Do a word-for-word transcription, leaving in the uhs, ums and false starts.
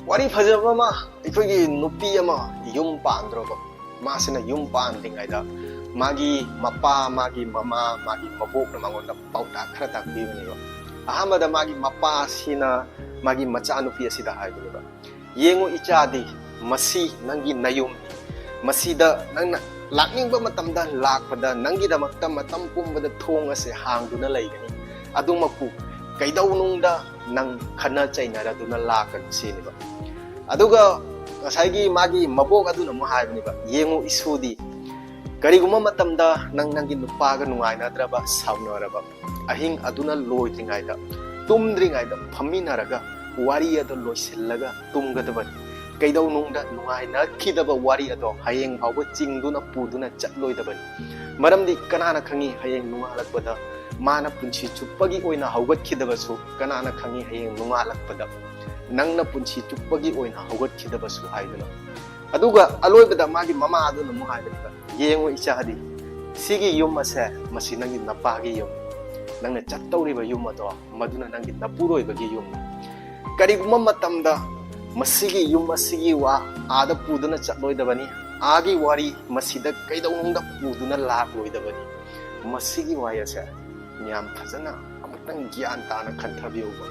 ꯋꯥꯔꯤ ꯐꯖꯕ ꯑꯃ, ꯑꯩꯈꯣꯏꯒꯤ ꯅꯨꯄꯤ ꯑꯃ ꯌꯨꯝ ꯄꯥꯟꯗ꯭ꯔꯣꯕ, ꯃꯥꯁꯤꯅ ꯌꯨꯝ ꯄꯥꯟꯗ꯭ꯔꯤꯉꯩꯗ ꯃꯥꯒꯤ ꯃꯄꯥ, ꯃꯥꯒꯤ ꯃꯃꯥ, ꯃꯥꯒꯤ ꯃꯕꯣꯛꯅ ꯃꯉꯣꯟꯗ ꯄꯥꯎꯇꯥꯛ ꯈꯔ ꯇꯥꯛꯄꯤꯕꯅꯦꯕ꯫ ꯑꯍꯥꯟꯕꯗ ꯃꯥꯒꯤ ꯃꯄꯥꯁꯤꯅ ꯃꯥꯒꯤ ꯃꯆꯥꯅꯨꯄꯤ ꯑꯁꯤꯗ ꯍꯥꯏꯕꯅꯦꯕ, "ꯌꯦꯡꯉꯨ ꯏꯆꯥꯗꯤ, ꯃꯁꯤ ꯅꯪꯒꯤ ꯅꯌꯨꯝꯅꯤ, ꯃꯁꯤꯗ ꯅꯪꯅ ꯂꯥꯛꯅꯤꯡꯕ ꯃꯇꯝꯗ ꯂꯥꯛꯄꯗ ꯅꯪꯒꯤꯗꯃꯛꯇ ꯃꯇꯝ ꯄꯨꯝꯕꯗ ꯊꯣꯡ ꯑꯁꯦ ꯍꯥꯡꯗꯨꯅ ꯂꯩꯒꯅꯤ, ꯑꯗꯨꯃꯛꯄꯨ ꯀꯩꯗꯧꯅꯨꯡꯗ ꯅꯪ ꯈꯠꯅ ꯆꯩꯅꯔꯗꯨꯅ ꯂꯥꯛꯀꯅꯨ" ꯁꯤꯅꯦꯕ꯫ ꯑꯗꯨꯒ ꯉꯁꯥꯏꯒꯤ ꯃꯥꯒꯤ ꯃꯕꯣꯛ ꯑꯗꯨꯅ ꯑꯃꯨꯛ ꯍꯥꯏꯕꯅꯦꯕ, "ꯌꯦꯡꯉꯨ ꯏꯁꯨꯗꯤ, ꯀꯔꯤꯒꯨꯝꯕ ꯃꯇꯝꯗ ꯅꯪ ꯅꯪꯒꯤ ꯅꯨꯄꯥꯒ ꯅꯨꯡꯉꯥꯏꯅꯗ꯭ꯔꯕ, ꯁꯥꯎꯅꯔꯕ, ꯑꯍꯤꯡ ꯑꯗꯨꯅ ꯂꯣꯏꯗ꯭ꯔꯤꯉꯩꯗ, ꯇꯨꯝꯗ꯭ꯔꯤꯉꯩꯗ ꯐꯝꯃꯤꯟꯅꯔꯒ ꯋꯥꯔꯤ ꯑꯗꯨ ꯂꯣꯏꯁꯤꯜꯂꯒ ꯇꯨꯝꯒꯗꯕꯅꯤ꯫ ꯀꯩꯗꯧꯅꯨꯡꯗ ꯅꯨꯡꯉꯥꯏꯅꯈꯤꯗꯕ ꯋꯥꯔꯤ ꯑꯗꯣ ꯍꯌꯦꯡ ꯐꯥꯎꯕ ꯆꯤꯡꯗꯨꯅ ꯄꯨꯗꯨꯅ ꯆꯠꯂꯣꯏꯗꯕꯅꯤ꯫ ꯃꯔꯝꯗꯤ ꯀꯅꯥꯅ ꯈꯪꯉꯤ, ꯍꯌꯦꯡ ꯅꯣꯡꯉꯥꯜꯂꯛꯄꯗ ꯃꯥꯅ ꯄꯨꯟꯁꯤ ꯆꯨꯞꯄꯒꯤ ꯑꯣꯏꯅ ꯍꯧꯒꯠꯈꯤꯗꯕꯁꯨ ꯀꯅꯥꯅ ꯈꯪꯉꯤ, ꯍꯌꯦꯡ ꯅꯣꯡꯉꯥꯜꯂꯛꯄꯗ ꯅꯪꯅ ꯄꯨꯟꯁꯤ ꯆꯨꯞꯄꯒꯤ ꯑꯣꯏꯅ ꯍꯧꯒꯠꯈꯤꯗꯕꯁꯨ" ꯍꯥꯏꯗꯨꯅ꯫ ꯑꯗꯨꯒ ꯑꯂꯣꯏꯕꯗ ꯃꯥꯒꯤ ꯃꯃꯥ ꯑꯗꯨꯅ ꯑꯃꯨꯛ ꯍꯥꯏꯕꯅꯦꯕ, "ꯌꯦꯡꯉꯨ ꯏꯆꯥꯗꯤ, ꯁꯤꯒꯤ ꯌꯨꯝ ꯑꯁꯦ, ꯃꯁꯤ ꯅꯪꯒꯤ ꯅꯄꯥꯒꯤ ꯌꯨꯝ, ꯅꯪꯅ ꯆꯠꯇꯧꯔꯤꯕ ꯌꯨꯝ ꯑꯗꯣ, ꯃꯗꯨꯅ ꯅꯪꯒꯤ ꯅꯄꯨꯔꯣꯏꯕꯒꯤ ꯌꯨꯝꯅꯤ꯫ ꯀꯔꯤꯒꯨꯝꯕ ꯃꯇꯝꯗ ꯃꯁꯤꯒꯤ ꯌꯨꯝ ꯑꯁꯤꯒꯤ ꯋꯥ ꯑꯥꯗ ꯄꯨꯗꯨꯅ ꯆꯠꯂꯣꯏꯗꯕꯅꯤ, ꯑꯥꯒꯤ ꯋꯥꯔꯤ ꯃꯁꯤꯗ ꯀꯩꯗꯧꯅꯨꯡꯗ ꯄꯨꯗꯨꯅ ꯂꯥꯛꯂꯣꯏꯗꯕꯅꯤ꯫ ꯃꯁꯤꯒꯤ ꯋꯥꯍꯩ ꯑꯁꯦ ꯃꯤꯌꯥꯝ ꯐꯖꯅ ꯑꯃꯨꯛꯇꯪ ꯒ꯭ꯌꯥꯟ ꯇꯥꯅ ꯈꯟꯊꯕꯤꯌꯨꯕ"꯫